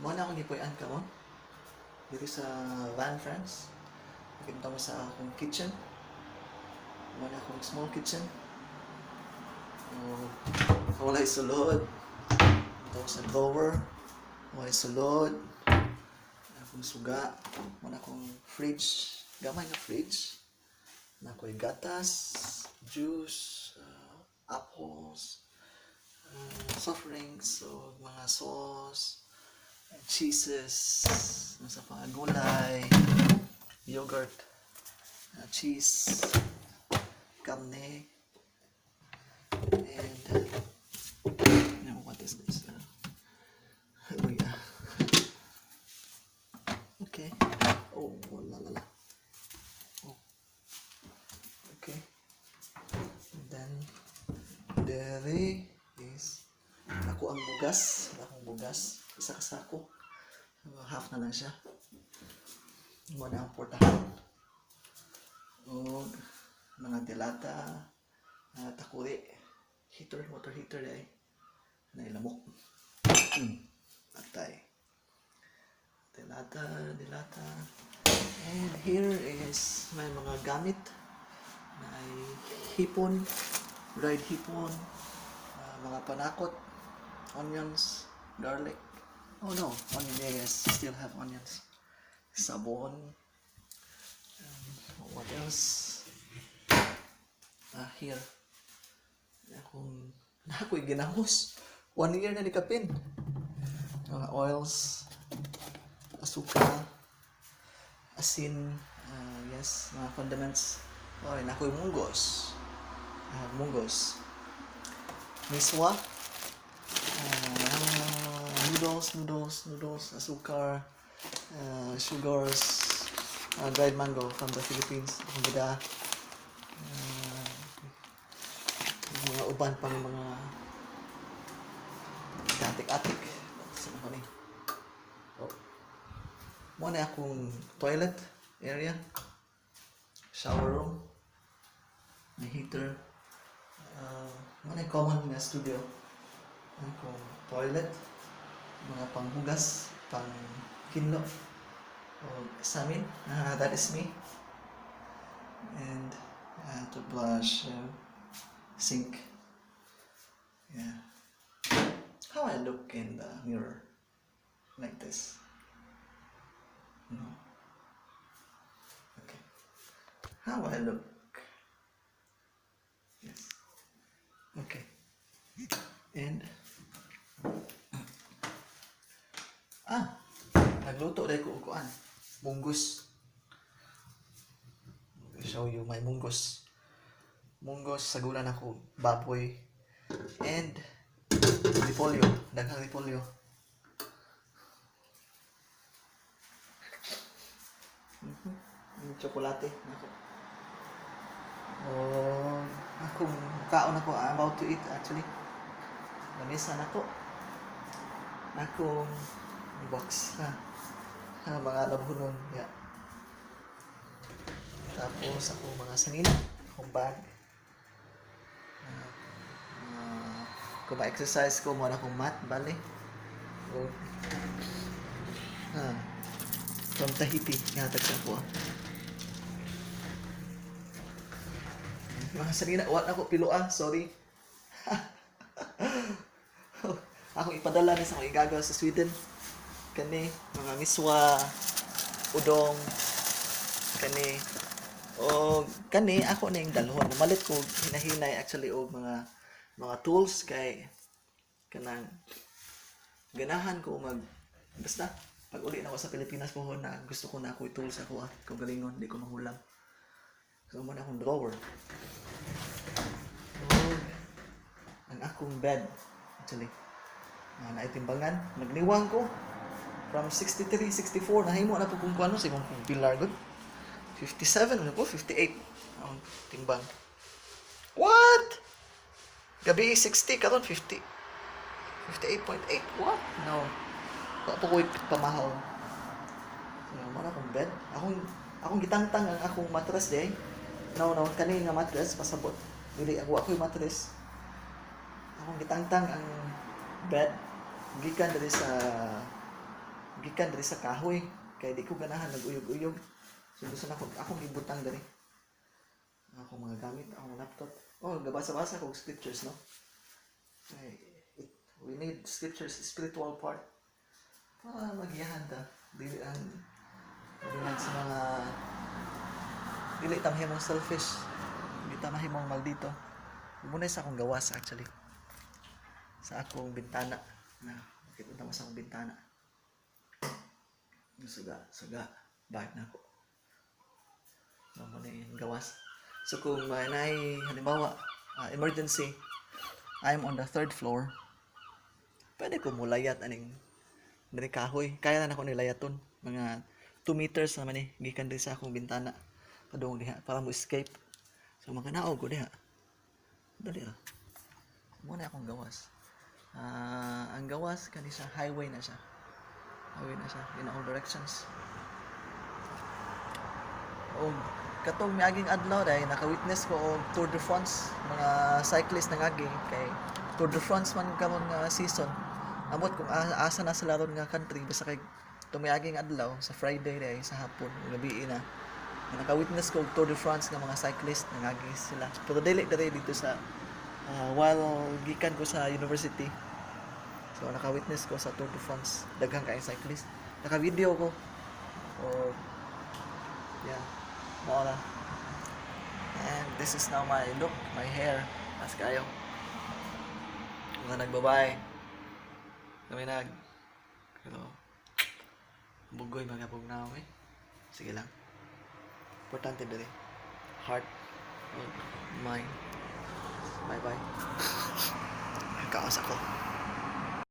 Mao na akong gipuy-an karon diri sa van, friends. Kita mo sa akong kitchen. Mao na akong small kitchen. Oh, walay sulod. Ito sa drawer. Walay sulod. Akong suga. Mao na akong fridge. Gamay nga fridge. Naa ko'y gatas, juice, apples, soft drinks, so mga sauce, and cheeses, nasa pa gulay, yogurt, cheese, karne, and now what is this? Oh yeah. Okay. Oh, la la la. Oh. Okay. And then there is ako ang bugas, akong bugas, isa ka sako. Half na lang siya. Mao na ang portahan. Og mga delata, takuri, heater, water heater ay na lamok. Atay. Delata, delata. And here is may mga gamit na ay hipon, dried hipon, mga panakot, onions, garlic. Oh no, onion, yeah, yes, still have onions. Sabon. What else? Ah, here. Akong, na ako'y ginahos. One year na ni kapin. Mga oils, asukal, asin, yes, mga condiments. Oh, naa ko'y munggos. I have munggos. Miswa. Noodles, noodles, noodles, asukar, sugars, dried mango from the Philippines. Akong gida. Mga uban pang mga atik-atik. Saan ako ni? Oh. Mao na akong toilet area. Shower room. May heater. Mao na common nga studio. Akong toilet. Mga panghugas, pang kinlo. O sa amin, that is me. And toothbrush, sink. Yeah. How I look in the mirror? Like this. No. Okay. How I look? Yes. Okay. And ah, nagluto diay ko og kuan. Munggos. I show you my munggos. Munggos sagulan ako baboy and repolyo, daghang repolyo. Yung tsokolate nako. Oh, akong kaon ako, I'm about to eat actually. Lamisa nako. Akong box ha. Ha, mga labhunon ya. Tapos ako mga sanina, akong bag. Kung ma-exercise ko, mao na akong mat, bale. O, from Tahiti, gihatag sa ako. Mga sanina, wa na ko pilo ah, sorry. Akong ipadala ni sa akong igagaw sa Sweden. Kani, mga miswa, udong, kani, o kani ako na yung dalhon. Namalit ko hinahinay actually og mga tools kay kanang ganahan ko mag basta pag uli na ako sa Pilipinas po na gusto ko na ako tools ako ah kung galingon di ko mahulam. So mao na akong drawer. Og ang akong bed actually naitimbangan, nagniwang ko from 63, 64, nahimo na po kung ano sa imong pilar gud. 57 ano po, 58 ang timbang. What? Gabi 60 karon 50. 58.8. What? No. Wa po ko'y pamahaw. So, mao na akong bed. Akong gitangtang ang akong mattress diay. No, kani nga mattress pasabot. Dili ako ako'y mattress. Akong gitangtang ang bed gikan diri sa Gikan diri sa kahoy kay di ko ganahan nag-uyog-uyog. So gusto na ko akong gibutang diri. Ang akong mga gamit, akong laptop. Oh, gabasa-basa ko og scriptures, no? Kay we need scriptures, spiritual part. Para magiyahan ta. Dili ang dili lang sa mga dili ta mahimong selfish. Dili ta mahimong maldito. Muna sa akong gawas, actually. Sa akong bintana. Na, makita mo sa akong bintana. Suga, suga. Bakit na ako? Mao na yung gawas. So kung may naay, halimbawa, emergency, I'm on the third floor, pwede ko mulayat aning diri kahoy. Kaya na nako nilayaton. Mga 2 meters naman eh, gikan diri sa akong bintana. Padung diha, para mo escape. So maganaog ko diha. Dali ra. Mao na akong gawas. Ang gawas kani siya, highway na siya. Highway na siya in all directions. Og katong miaging adlaw dahil naka-witness ko og Tour de France, mga cyclist na ngagi kay Tour de France man karon nga season. Amot kung asa na sila ron nga country, basta kay tumiaging adlaw sa Friday dahil sa hapon, gabi na. Naka-witness ko og Tour de France nga mga cyclist nangagi sila. Pero dili diri dito sa while gikan ko sa university. So naka-witness ko sa Tour de France, daghang kaayong cyclist. Naka-video ko. O yeah, mao na. And this is now my look, my hair. Mas kayo. Mga nagbabay. Kami nag pero bugoy mga bugnaw eh. Sige lang. Importante diri. Heart and mind. Bye bye. Kaos ako.